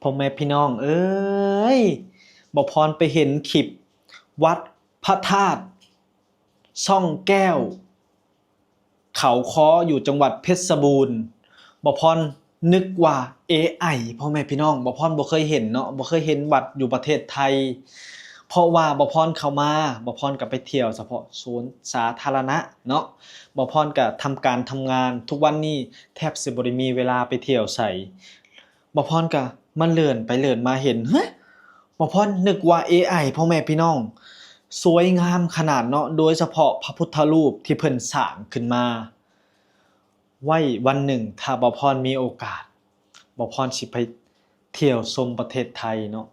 ພໍ່ແມ່ພີ່ນ້ອງເອີຍ, ບ່າວພອນໄປເຫັນຄລິບວັດພະທາດຊ່ອງແກ້ວ ເຂົາຄໍຢູ່ຈັງຫວັດເພັດຊະບູນ. ບ່າວພອນນຶກວ່າເອໄອ ພໍ່ແມ່ພີ່ນ້ອງ, ບ່າວພອນບໍ່ເຄີຍເຫັນເນາະ, ບໍ່ເຄີຍເຫັນວັດຢູ່ປະເທດໄທ. ເພາະວ່າບ່າວພອນເຂົ້າມາ, ບ່າວພອນກໍໄປທ່ຽວສະເພາະສວນສາທາລະນະເນາະ, ບ່າວພອນກໍທຳການທຳງານ, ທຸກວັນນີ້ແທບຊິບໍ່ໄດ້ມີເວລາໄປທ່ຽວໃສ. ບ່າວພອນກະມາເລື່ອນໄປເລື່ອນມາເຫັນ ເຮີ້ຍ ບ່າວພອນນຶກວ່າເອໄອ ພໍ່ແມ່ພີ່ນ້ອງ, ສວຍງາມຂະໜາດເນາະ, ໂດຍສະເພາະພະພຸດທະຮູບທີ່ເພິ່ນສ້າງຂຶ້ນມາ. ໄວ້ວັນໜຶ່ງຖ້າບ່າວພອນມີໂອກາດ, ບ່າວພອນຊິໄປທ່ຽວຊົມປະເທດໄທເນາະ,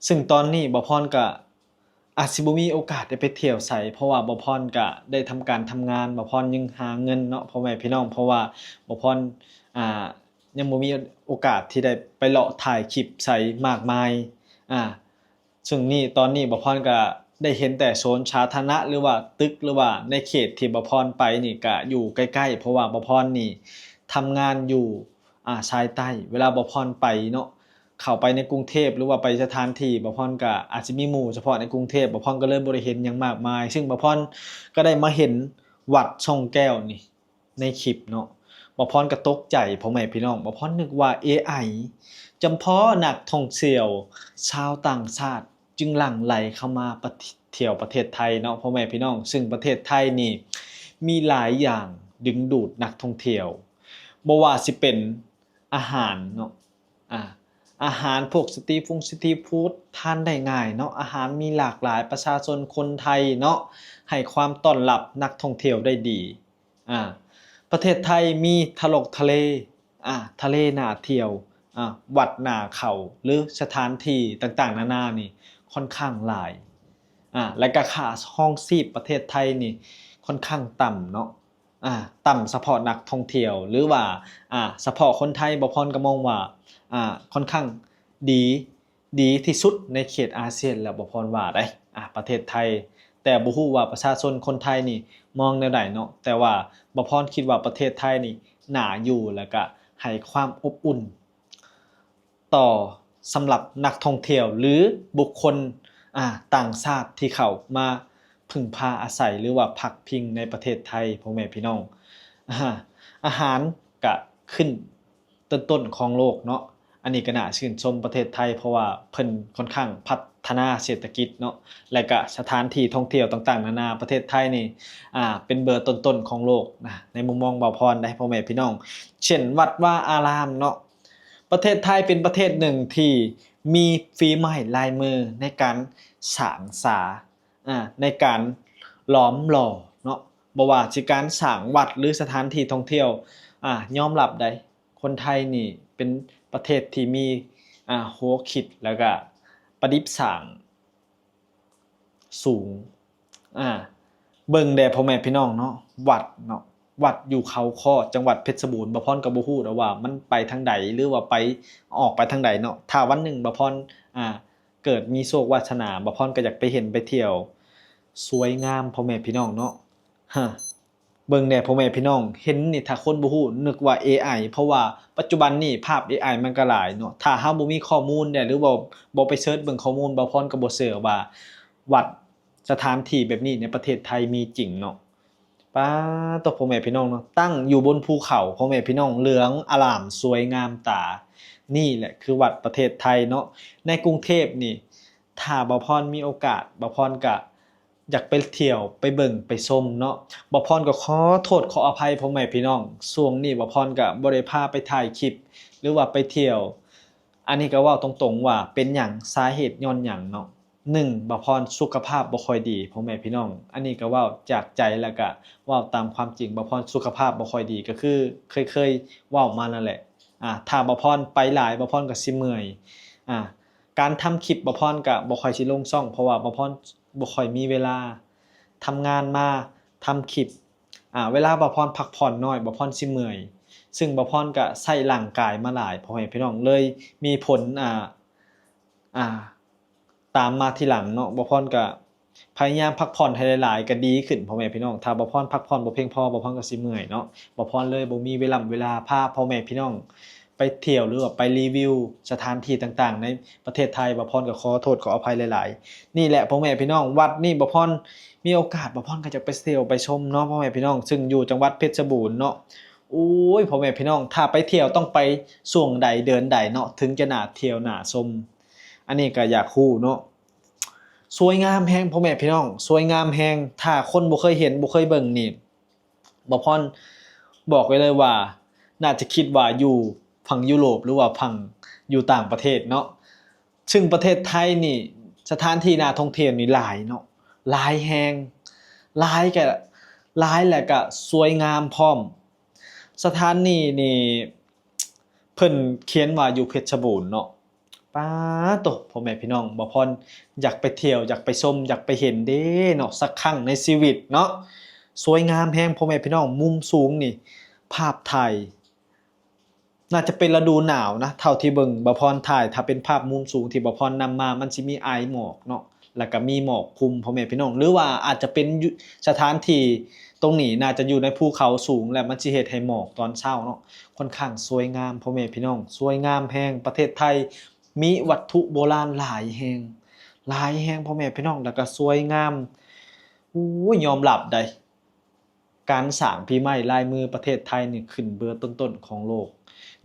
ຊຶ່ງຕອນນີ້ບ່າວພອນກະ ອາດຊິບໍ່ມີໂອກາດໄດ້ໄປທ່ຽວໃສ ເພາະວ່າບ່າວພອນກະໄດ້ທຳການທຳງານ, ບ່າວພອນຍັງຫາເງິນເນາະ ພໍ່ແມ່ພີ່ນ້ອງ, ເພາະວ່າບ່າວພອນ ອ່າ ຍັງບໍ່ມີໂອກາດທີ່ໄດ້ໄປເລາະຖ່າຍຄລິບໃສມາກມາຍ. ອ່າ ຊຶ່ງນີ້ ຕອນນີ້ບ່າວພອນກະໄດ້ເຫັນແຕ່ສວນສາທາລະນະ ຫຼືວ່າຕຶກ ຫຼືວ່າໃນເຂດທີ່ບ່າວພອນໄປນີ້ກະຢູ່ໃກ້ໆ ເພາະວ່າບ່າວພອນນີ້ທຳງານຢູ່ ອ່າ ສາຍໃຕ້. ເວລາບ່າວພອນໄປເນາະ ເຂົ້າໄປໃນກຸງເທບ ຫຼືວ່າໄປສະຖານທີ່, ບ່າວພອນກະອາດຊິມີໝູ່ສະເພາະໃນກຸງເທບ, ບ່າວພອນກໍເລີຍບໍ່ໄດ້ເຫັນຫຍັງມາກມາຍ. ຊຶ່ງບ່າວພອນກໍໄດ້ມາເຫັນວັດຊ່ອງແກ້ວນີ້ໃນຄລິບເນາະ, ບ່າວພອນກໍຕົກໃຈ ພໍ່ແມ່ພີ່ນ້ອງ, ບ່າວພອນນຶກວ່າເອໄອ. ຈຳເພາະນັກທ່ອງທ່ຽວຊາວຕ່າງຊາດຈຶ່ງຫຼັ່ງໄຫຼເຂົ້າມາປະ ທ່ຽວປະເທດໄທເນາະ ພໍ່ແມ່ພີ່ນ້ອງ, ຊຶ່ງປະເທດໄທນີ້ມີຫຼາຍຢ່າງດຶງດູດນັກທ່ອງທ່ຽວ, ບໍ່ວ່າຊິເປັນ ອາຫານເນາະ ອາ ອາຫານພວກສະຕີຟງສະຕີຟູດ ທານໄດ້ງ່າຍເນາະ, ອາຫານມີຫຼາກຫຼາຍ, ປະຊາຊົນຄົນໄທເນາະ ໃຫ້ຄວາມຕ້ອນຮັບນັກທ່ອງທ່ຽວໄດ້ດີ. ອາ ປະເທດໄທມີທະລົກທະເລ ອາ ທະເລໜ້າທ່ຽວ, ອາ ວັດໜ້າເຂົ້າ ຫຼື ສະຖານທີ່ຕ່າງໆນານານີ້ຄ່ອນຂ້າງຫຼາຍ, ອາ ແລະກະຄ່າຄອງຊີບປະເທດໄທນີ້ຄ່ອນຂ້າງຕ່ຳເນາະ. ອ່າ ຕ່ຳສະເພາະນັກທ່ອງທ່ຽວ ຫຼືວ່າ ອ່າ ສະເພາະຄົນໄທ, ບ່າວພອນກໍມອງວ່າ ອ່າ ຄ່ອນຂ້າງດີ ດີທີ່ສຸດໃນເຂດອາຊຽນແລ້ວ ບ່າວພອນວ່າໄດ໋ ອ່າ ປະເທດໄທ. ແຕ່ບໍ່ຮູ້ວ່າປະຊາຊົນຄົນໄທນີ້ມອງແນວໃດເນາະ, ແຕ່ວ່າບ່າວພອນຄິດວ່າປະເທດໄທນີ້ໜ້າຢູ່ ແລ້ວກະໃຫ້ຄວາມອົບອຸ່ນ ຕໍ່ສຳລັບນັກທ່ອງທ່ຽວ ຫຼື ບຸກຄົນ ອາ ຕ່າງຊາດທີ່ເຂົ້າມາເພິ່ງພາອາໄສ ຫຼືວ່າພັກພິງໃນປະເທດໄທ ພໍ່ແມ່ພີ່ນ້ອງ. ອາ ອາຫານກະຂຶ້ນຕົ້ນໆຂອງໂລກເນາະ, ອັນນີ້ກະໜ້າຊື່ນຊົມປະເທດໄທ ເພາະວ່າເພິ່ນຄ່ອນຂ້າງພັດທະນາເສດຖະກິດເນາະ ແລະກະສະຖານທີ່ທ່ອງທ່ຽວຕ່າງໆນານາ. ປະເທດໄທນີ້ ອາ ເປັນເບີຕົ້ນໆຂອງໂລກນະ ໃນມຸມມອງບ່າວພອນໄດ໋ ພໍ່ແມ່ພີ່ນ້ອງ, ເຊັ່ນ ວັດວາອາລາມເນາະ. ປະເທດໄທເປັນປະເທດໜຶ່ງທີ່ມີຝີໄມ້ລາຍມືໃນການສ້າງສາ ອາ ໃນການຫຼອມຫຼໍ່ເນາະ, ບໍ່ວ່າຊິການສ້າງວັດ ຫຼື ສະຖານທີ່ທ່ອງທ່ຽວ. ອາ ຍອມຮັບໄດ໋ ຄົນໄທນີ້ເປັນປະເທດທີ່ມີ ອາ ຫົວຄິດ ແລ້ວກະປະດິດສ້າງ ສູງ. ອາ ເບິ່ງແດ່ພໍ່ແມ່ພີ່ນ້ອງເນາະ, ວັດເນາະ, ວັດຢູ່ເຂົາຄໍ້ ຈັງຫວັດເພັດຊະບູນ. ບ່າວພອນກໍບໍ່ຮູ້ດອກວ່າມັນໄປທາງໃດ ຫຼືວ່າໄປ ອອກໄປທາງໃດເນາະ. ຖ້າວັນໜຶ່ງບ່າວພອນ ອາ ເກີດມີໂຊກວາສະໜາ, ບ່າວພອນກໍຢາກໄປເຫັນໄປທ່ຽວ. ສວຍງາມພໍ່ແມ່ພີ່ນ້ອງເນາະ. ຮະ ເບິ່ງແດ່ພໍ່ແມ່ພີ່ນ້ອງ, ເຫັນນີ້ຖ້າຄົນບໍ່ຮູ້ນຶກວ່າເອໄອ ເພາະວ່າປັດຈຸບັນນີ້ພາບເອໄອມັນກໍຫຼາຍເນາະ. ຖ້າເຮົາບໍ່ມີຂໍ້ມູນແດ່ ຫຼືວ່າບໍ່ໄປເສີດເບິ່ງຂໍ້ມູນ, ບ່າວພອນກໍບໍ່ເຊື່ອວ່າວັດ ສະຖານທີ່ແບບນີ້ໃນປະເທດໄທມີຈິງເນາະ. ປາດໂທ້ ພໍ່ແມ່ພີ່ນ້ອງເນາະ, ຕັ້ງຢູ່ບົນພູເຂົາ ພໍ່ແມ່ພີ່ນ້ອງ, ເຫຼືອງອາລາມສວຍງາມຕາ. ນີ້ແຫຼະຄືວັດປະເທດໄທເນາະ. ໃນກຸງເທບນີ້ ຖ້າບ່າວພອນມີໂອກາດ, ບ່າວພອນກະ ຢາກໄປທ່ຽວ ໄປເບິ່ງ ໄປຊົມເນາະ. ບ່າວພອນກໍຂໍໂທດຂໍອະໄພພໍ່ແມ່ພີ່ນ້ອງ, ຊ່ວງນີ້ບ່າວພອນກໍບໍ່ໄດ້ພາໄປຖ່າຍຄລິບ ຫຼືວ່າໄປທ່ຽວ. ອັນນີ້ກໍເວົ້າຕົງໆວ່າເປັນຫຍັງ, ສາເຫດຍ້ອນຫຍັງເນາະ. ໜຶ່ງ, ບ່າວພອນສຸຂະພາບບໍ່ຄ່ອຍດີ ພໍ່ແມ່ພີ່ນ້ອງ, ອັນນີ້ກໍເວົ້າຈາກໃຈ ແລ້ວກໍເວົ້າຕາມຄວາມຈິງ, ບ່າວພອນສຸຂະພາບບໍ່ຄ່ອຍດີ ກໍຄືເຄີຍໆເວົ້າມານັ້ນແຫຼະ. ອາ ຖ້າບ່າວພອນໄປຫຼາຍ ບ່າວພອນກໍຊິເມື່ອຍ. ອາ ການທຳຄລິບບ່າວພອນກະບໍ່ຄ່ອຍຊິລົງຊ່ອງ ເພາະວ່າບ່າວພອນບໍ່ຄ່ອຍມີເວລາ. ທຳງານມາ ທຳຄລິບ ອາ ເວລາບ່າວພອນພັກຜ່ອນໜ້ອຍ ບ່າວພອນຊິເມື່ອຍ, ຊຶ່ງບ່າວພອນກະໃຊ້ຮ່າງກາຍມາຫຼາຍ ພໍ່ແມ່ພີ່ນ້ອງ, ເລີຍມີຜົນ ອາ ອາ ຕາມມາທີຫຼັງເນາະ. ບ່າວພອນກະພະຍາຍາມພັກຜ່ອນໃຫ້ຫຼາຍໆ ກະດີຂຶ້ນ ພໍ່ແມ່ພີ່ນ້ອງ. ຖ້າບ່າວພອນພັກຜ່ອນບໍ່ພຽງພໍ ບ່າວພອນກະຊິເມື່ອຍເນາະ. ບ່າວພອນເລີຍບໍ່ມີເວລາ ເວລາພາພໍ່ແມ່ພີ່ນ້ອງ ໄປທ່ຽວ ຫຼືວ່າໄປຣີວິວສະຖານທີ່ຕ່າງໆໃນປະເທດໄທ, ບ່າວພອນກໍຂໍໂທດຂໍອະໄພຫຼາຍໆ. ນີ້ແຫຼະພໍ່ແມ່ພີ່ນ້ອງ, ວັດນີ້ບ່າວພອນມີໂອກາດ ບ່າວພອນກໍຈະໄປທ່ຽວໄປຊົມເນາະພໍ່ແມ່ພີ່ນ້ອງ, ຊຶ່ງຢູ່ຈັງຫວັດເພັດຊະບູນເນາະ. ໂອ້ຍ ພໍ່ແມ່ພີ່ນ້ອງ, ຖ້າໄປທ່ຽວຕ້ອງໄປຊ່ວງໃດເດືອນໃດເນາະ ເຖິງຈະໜ້າທ່ຽວໜ້າຊົມ? ອັນນີ້ກໍຢາກຮູ້ເນາະ. ສວຍງາມແຮງພໍ່ແມ່ພີ່ນ້ອງ, ສວຍງາມແຮງ. ຖ້າຄົນບໍ່ເຄີຍເຫັນ ບໍ່ເຄີຍເບິ່ງນີ້ ບ່າວພອນບອກໄວ້ເລີຍວ່າ ໜ້າຈະຄິດວ່າຢູ່ຝັ່ງຢູໂຣບ ຫຼືວ່າຝັ່ງຢູ່ຕ່າງປະເທດເນາະ. ຊຶ່ງປະເທດໄທນີ້ ສະຖານທີ່ໜ້າທ່ອງທ່ຽວນີ້ຫຼາຍເນາະ, ຫຼາຍແຮງ, ຫຼາຍກະຫຼາຍ ແລະກະສວຍງາມພ້ອມ. ສະຖານທີ່ນີ້ ເພິ່ນຂຽນວ່າຢູ່ເພັດຊະບູນເນາະ. ປາໂຕ ພໍ່ແມ່ພີ່ນ້ອງ, ບ່າວພອນຢາກໄປທ່ຽວ ຢາກໄປຊົມ ຢາກໄປເຫັນເດ້ເນາະ ສັກຄັ້ງໃນຊີວິດເນາະ. ສວຍງາມແຮງພໍ່ແມ່ພີ່ນ້ອງ, ມຸມສູງນີ້ ພາບຖ່າຍ ໜ້າຈະເປັນລະດູໜາວນະ ເທົ່າທີ່ເບິ່ງບ່າວພອນຖ່າຍ. ຖ້າເປັນພາບມຸມສູງທີ່ບ່າວພອນນຳມາ ມັນຊິມີອາຍໝອກເນາະ ແລ້ວກໍມີໝອກຄຸມພໍ່ແມ່ພີ່ນ້ອງ, ຫຼືວ່າອາດຈະເປັນຢູ່ ສະຖານທີ່ຕົງນີ້ໜ້າຈະຢູ່ໃນພູເຂົາສູງ ແລະມັນຊິເຮັດໃຫ້ໝອກຕອນເຊົ້າເນາະ. ຂ້ອນຂ້າງສວຍງາມພໍ່ແມ່ພີ່ນ້ອງ, ສວຍງາມແຮງ. ປະເທດໄທມີວັດຖຸໂບລານຫຼາຍແຮງ, ຫຼາຍແຮງພໍ່ແມ່ພີ່ນ້ອງ, ແລ້ວກໍສວຍງາມ. ໂອ້ຍ ຍອມຮັບໄດ໋ ການສ້າງພິມາຍລາຍມືປະເທດໄທນີ້ຂຶ້ນເບີຕົ້ນໆຂອງໂລກ.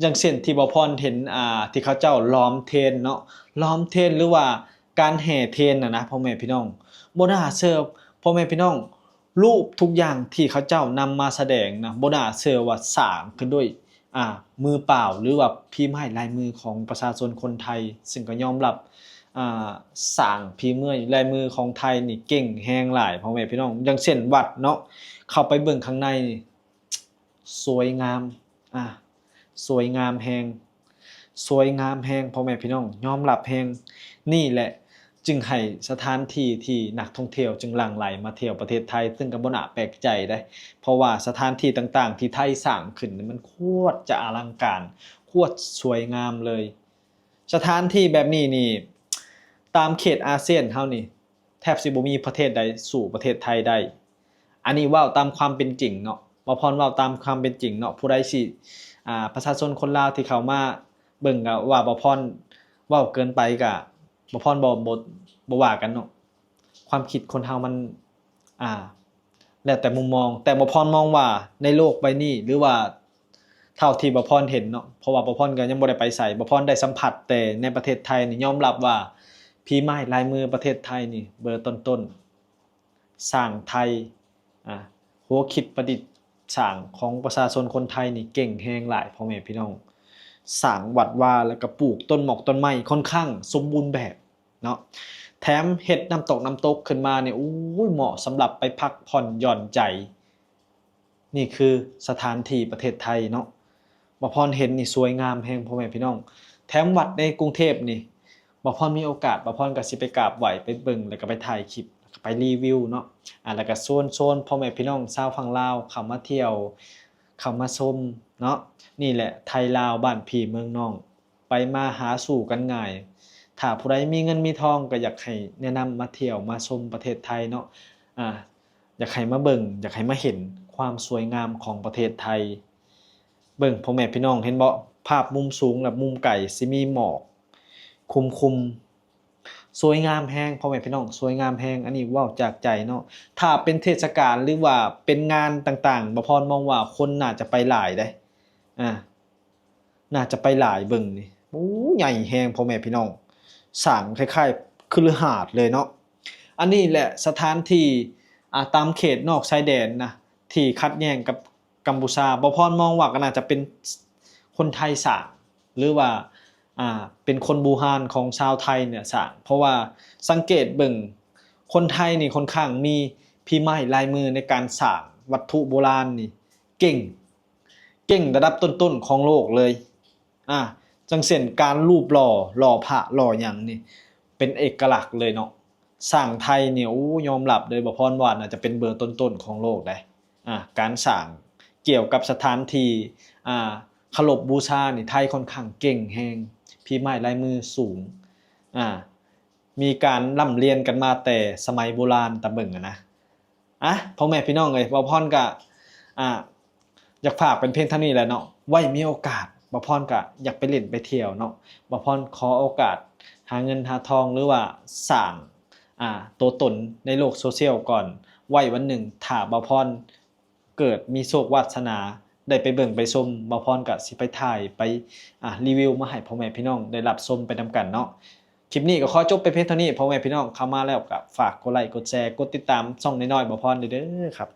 ຢ່າງເຊັ່ນທີ່ບ່າວພອນເຫັນ ອ່າ ທີ່ເຂົາເຈົ້າຫຼອມທຽນເນາະ, ຫຼອມທຽນ ຫຼືວ່າການແຫ່ທຽນນະນະ ພໍ່ແມ່ພີ່ນ້ອງ. ບໍ່ໜ້າເຊື່ອ ພໍ່ແມ່ພີ່ນ້ອງ, ຮູບທຸກຢ່າງທີ່ເຂົາເຈົ້ານຳມາສະແດງນະ ບໍ່ໜ້າເຊື່ອວ່າສ້າງຂຶ້ນດ້ວຍ ອ່າ ມືເປົ່າ ຫຼືວ່າພິມາຍລາຍມືຂອງປະຊາຊົນຄົນໄທ, ຊຶ່ງກໍຍອມຮັບ ອ່າ ສ້າງພິມາຍລາຍມືຂອງໄທນີ້ເກັ່ງແຮງຫຼາຍ ພໍ່ແມ່ພີ່ນ້ອງ. ຢ່າງເຊັ່ນວັດເນາະ, ເຂົ້າໄປເບິ່ງຂ້າງໃນນີ້ ສວຍງາມ ອ່າ ສວຍງາມແຮງ, ສວຍງາມແຮງ ພໍ່ແມ່ພີ່ນ້ອງ, ຍອມຮັບແຮງ. ນີ້ແຫຼະຈຶ່ງໃຫ້ສະຖານທີ່ທີ່ນັກທ່ອງທ່ຽວຈຶ່ງຫຼັ່ງໄຫຼມາທ່ຽວປະເທດໄທ, ຊຶ່ງກໍບໍ່ໜ້າແປກໃຈເດ້ ເພາະວ່າສະຖານທີ່ຕ່າງໆທີ່ໄທສ້າງຂຶ້ນນີ້ ມັນໂຄດຈະອະລັງການ, ໂຄດສວຍງາມເລີຍ. ສະຖານທີ່ແບບນີ້ນີ້ ຕາມເຂດອາຊຽນເຮົານີ້ ແທບຊິບໍ່ມີປະເທດໃດສູ້ປະເທດໄທໄດ້. ອັນນີ້ເວົ້າຕາມຄວາມເປັນຈິງເນາະ, ບ່າວພອນເວົ້າຕາມຄວາມເປັນຈິງເນາະ. ຜູ້ໃດຊິ ອ່າ ປະຊາຊົນຄົນລາວທີ່ເຂົ້າມາເບິ່ງກໍວ່າບ່າວພອນເວົ້າເກີນໄປ ກໍບ່າວພອນບໍ່ ບໍ່ ບໍ່ວ່າກັນເນາະ. ຄວາມຄິດຄົນເຮົາມັນ ອ່າ ແລ້ວແຕ່ມຸມມອງ, ແຕ່ບ່າວພອນມອງວ່າໃນໂລກໃບນີ້ ຫຼືວ່າເທົ່າທີ່ບ່າວພອນເຫັນເນາະ, ເພາະວ່າບ່າວພອນກໍຍັງບໍ່ໄດ້ໄປໃສ, ບ່າວພອນໄດ້ສຳຜັດແຕ່ໃນປະເທດໄທນີ້ ຍອມຮັບວ່າຝີໄມ້ລາຍມືປະເທດໄທນີ້ເບີຕົ້ນໆ. ຊ່າງໄທ ອ່າ ຫົວຄິດປະດິດສ້າງຂອງປະຊາຊົນຄົນໄທນີ້ເກັ່ງແຮງຫຼາຍ ພໍ່ແມ່ພີ່ນ້ອງ. ສ້າງວັດວາ ແລ້ວກໍປູກຕົ້ນໝອກຕົ້ນໄມ້ ຂ້ອນຂ້າງສົມບູນແບບເນາະ, ແຖມເຮັດນ້ຳຕົກນ້ຳຕົກຂຶ້ນມານີ້ ໂອ້ຍ ເໝາະສຳລັບໄປພັກຜ່ອນຢ່ອນໃຈ. ນີ້ຄືສະຖານທີ່ປະເທດໄທເນາະ. ບ່າວພອນເຫັນນີ້ສວຍງາມແຮງ ພໍ່ແມ່ພີ່ນ້ອງ. ແຖມວັດໃນກຸງເທບນີ້ ບ່າວພອນມີໂອກາດ ບ່າວພອນກໍຊິໄປກາບໄຫວ້ ໄປເບິ່ງ ແລ້ວກໍໄປຖ່າຍຄລິບ ແລ້ວກໍໄປຣີວິວເນາະ. ອ່າ ແລ້ວກໍຊວນ ຊວນພໍ່ແມ່ພີ່ນ້ອງຊາວຝັ່ງລາວເຂົ້າມາທ່ຽວ ເຂົ້າມາຊົມເນາະ. ນີ້ແຫຼະໄທລາວບ້ານພີ່ເມືອງນ້ອງ ໄປມາຫາສູ່ກັນງ່າຍ. ຖ້າຜູ້ໃດມີເງິນມີທອງ ກໍຢາກໃຫ້ແນະນຳມາທ່ຽວມາຊົມປະເທດໄທເນາະ. ອ່າ ຢາກໃຫ້ມາເບິ່ງ ຢາກໃຫ້ມາເຫັນຄວາມສວຍງາມຂອງປະເທດໄທ. ເບິ່ງ ພໍ່ແມ່ພີ່ນ້ອງເຫັນບໍ່? ພາບມຸມສູງ ແລະ ມຸມໄກ ຊິມີໝອກຄຸມໆ. ສວຍງາມແຮງ ພໍ່ແມ່ພີ່ນ້ອງ ສວຍງາມແຮງ. ອັນນີ້ເວົ້າຈາກໃຈເນາະ. ຖ້າເປັນເທດສະການ ຫຼືວ່າເປັນງານຕ່າງໆ ບ່າວພອນມອງວ່າຄົນໜ້າຈະໄປຫຼາຍເດ້. ອ່າ ໜ້າຈະໄປຫຼາຍເບິ່ງນີ້. ໂອ້ ໃຫຍ່ແຮງ ພໍ່ແມ່ພີ່ນ້ອງ. ສ້າງຄ້າຍໆ ຄະລືຫາດເລີຍເນາະ. ອັນນີ້ແຫຼະສະຖານທີ່ ອ່າ ຕາມເຂດນອກຊາຍແດນນະ ທີ່ຂັດແຍ່ງກັບກັມພູຊາ. ບ່າວພອນມອງວ່າກໍໜ້າຈະເປັນຄົນໄທສ້າງ ຫຼືວ່າ ອ່າ ເປັນຄົນບູຮານຂອງຊາວໄທນີ້ສ້າງ. ເພາະວ່າສັງເກດເບິ່ງ ຄົນໄທນີ້ຂ້ອນຂ້າງມີຝີໄມ້ລາຍມືໃນການສ້າງວັດຖຸໂບລານນີ້ເກັ່ງ. ເກັ່ງລະດັບຕົ້ນໆຂອງໂລກເລີຍ. ອ່າ ຈັ່ງເຊັ່ນການຮູບຫຼໍ່ ຫຼໍ່ພະ ຫຼໍ່ຫຍັງນີ້ ເປັນເອກະລັກເລີຍເນາະ. ຊ່າງໄທນີ້ ໂອ້ ຍອມຮັບເລີຍ ບ່າວພອນວ່າໜ້າຈະເປັນເບີຕົ້ນໆຂອງໂລກໄດ໋. ອ່າ ການສ້າງກ່ຽວກັບສະຖານທີ່ ອ່າ ເຄົາລົບບູຊານີ້ ໄທຂ້ອນຂ້າງເກັ່ງແຮງ, ຝີໄມ້ລາຍມືສູງ. ອ່າ ມີການລ່ຳລຽນກັນມາແຕ່ສະໄໝໂບລານຕາເບິ່ງຫັ້ນນະ. ອ່ະ ພໍ່ແມ່ພີ່ນ້ອງເອີຍ ບ່າວພອນກະ ອ່າ ຢາກຝາກເປັນພຽງເທົ່ານີ້ແຫຼະເນາະ. ໄວ້ມີໂອກາດ ບ່າວພອນກະຢາກໄປຫຼິ້ນໄປທ່ຽວເນາະ. ບ່າວພອນຂໍໂອກາດຫາເງິນຫາທອງ ຫຼືວ່າສ້າງ ອ່າ ໂຕຕົນໃນໂລກໂຊຊຽວກ່ອນ. ໄວ້ວັນໜຶ່ງ ຖ້າບ່າວພອນເກີດມີໂຊກວາດສະໜາໄດ້ໄປເບິ່ງໄປຊົມ, ບ່າວພອນກະຊິໄປຖ່າຍໄປ ອ່າ ຣີວິວມາໃຫ້ພໍ່ແມ່ພີ່ນ້ອງໄດ້ຮັບຊົມໄປນຳກັນເນາະ. ຄລິບນີ້ກໍຂໍຈົບໄປພຽງເທົ່ານີ້. ພໍ່ແມ່ພີ່ນ້ອງເຂົ້າມາແລ້ວກໍຝາກກົດໄລ ກົດແຊ ກົດຕິດຕາມຊ່ອງນ້ອຍໆ ບ່າວພອນເດີໆ ຄັບ.